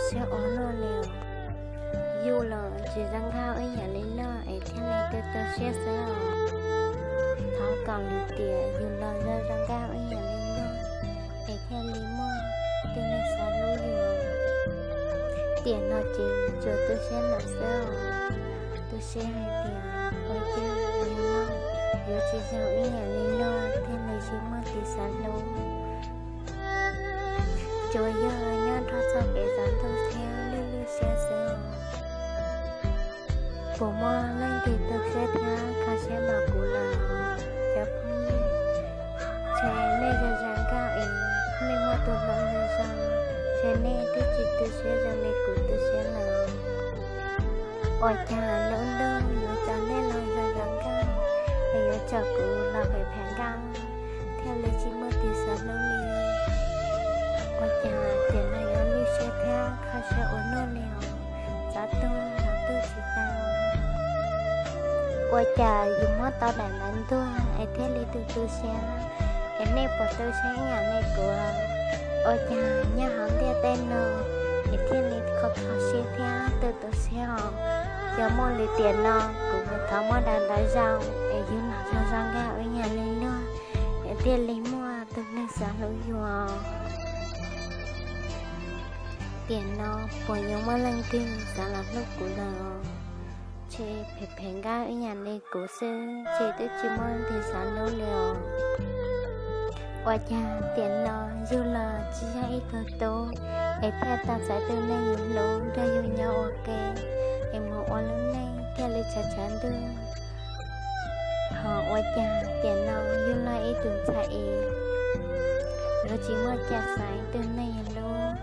siab ua luaj li os. Yug los tsis zoo nkauj ib yam li luag es thiaj li tu tu siab xwb os. Thov kom lwm tiam yug los zoo zoo nkauj ib yam li luag es thiaj li muaj tus neeg xav hlub yus. Tiam no ces tsuas tu siab lawm xwb os. Tu siab hais tias ua cas yus los yuav tsis zoo ib yam li luag thiaj li tsis muaj tus xav hlub. Tsuas yog nyob nrog txoj kev xav ntuj thiab lwj lwj siab xwb. Puas muaj leej twg tu siab thiab kho siab npaum kuv lawm cov phooj ywg? Ntshe nej zoo zoo nkauj es nej muaj tus hluas zoo zoo, ntshe nej twb tsis tu siab zoo li kuv tu siab lawm. Ua cas lub ntuj yuav tso nej los zoo zoo nkauj es yuav tso kuv los phem phem nkauj thiaj li tsis muaj tus xav hlub li. Ua cas tiam no yuav lwj siab thiab kho siab ua luaj li os, xav tuag los tuag tsis tau. Ua cas yus muab tau daim ntawv ntuag es thiaj li tu tu siab, es nej puas tu siab ib yam li kuv? Ua cas nyob hauv ntiaj teb no es thiaj li kho kho siab thiab tu tu siab os? Yog muaj lwm tiam no kuv thov muab daim ntawv zau es yus los zoo zoo nkauj ib yam li luag es thiaj li muaj tus neeg xav hlub yus. Tiam no puas yuav muaj leej twg xav los hlub kuv lawm? Ntshe phem phem nkauj ib yam li kuv xwb ntshe twb tsis muaj leej twg xav hlub li os. Ua cas tiam no yug los tsis yog ib tug tub es thiaj tau txais tus neeg yus hlub nrog yus nyob ua ke es mus ua lub neej thiaj li tshav tshav ntuj. Ho ua cas tiam no yug los ib tug ntxhais es yuav tsis muaj cai xaiv tus neeg yus hlub,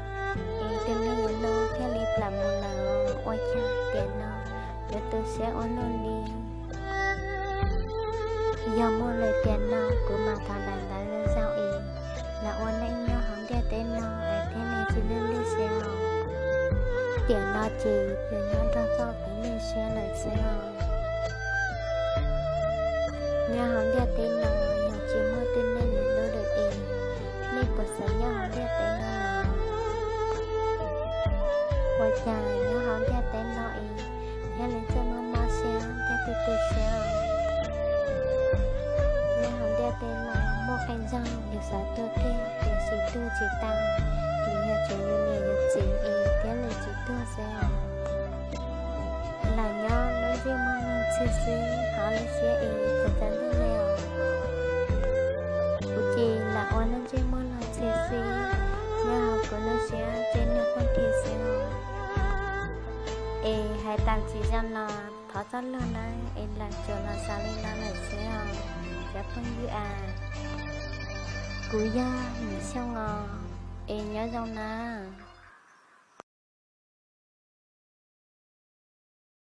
es tus neeg yus hlub thiaj li plam mus lawm. Ua cas tiam no yuav tu siab ua luaj li? Yog muaj lwm tiam no kuv mam thov daim ntawv zau es los ua neej nyob hauv ntiaj teb no es thiaj li tsis lwj lwj siab os. Tiam no ces yus nyob nrog txoj kev lwj siab lawm xwb os. Nyob hauv ntiaj teb no yog tsis muaj tus neeg yus hlub lawm es nej puas xav nyob hauv ntiaj teb no lawm? Ua cas nyob hauv ntiaj teb no es thiaj li txawj mob mob siab thiab tu tu siab? Nyob hauv ntiaj teb no muaj qee zaug yus xav tuag kiag tiam sis tuag tsis tau, vim yog tseem yus niam yus txiv es thiaj li tsis tuag xwb os. Lam nyob lub ntsej muag luag ntxhi xwb, hauv lub siab es txawv txawv ntuj li os. Kuv ces lam ua lub ntsej muag luag ntxhi xwb, nyob hauv kuv lub siab ces nws quaj nthi xwb os. Es hais tas tsis zoo los thov txoj luag nawb, es lam tsuas los xaus li no lawm xwb os cov phooj ywg a. Kuv yog Nim Xyooj os, es nyob zoo na.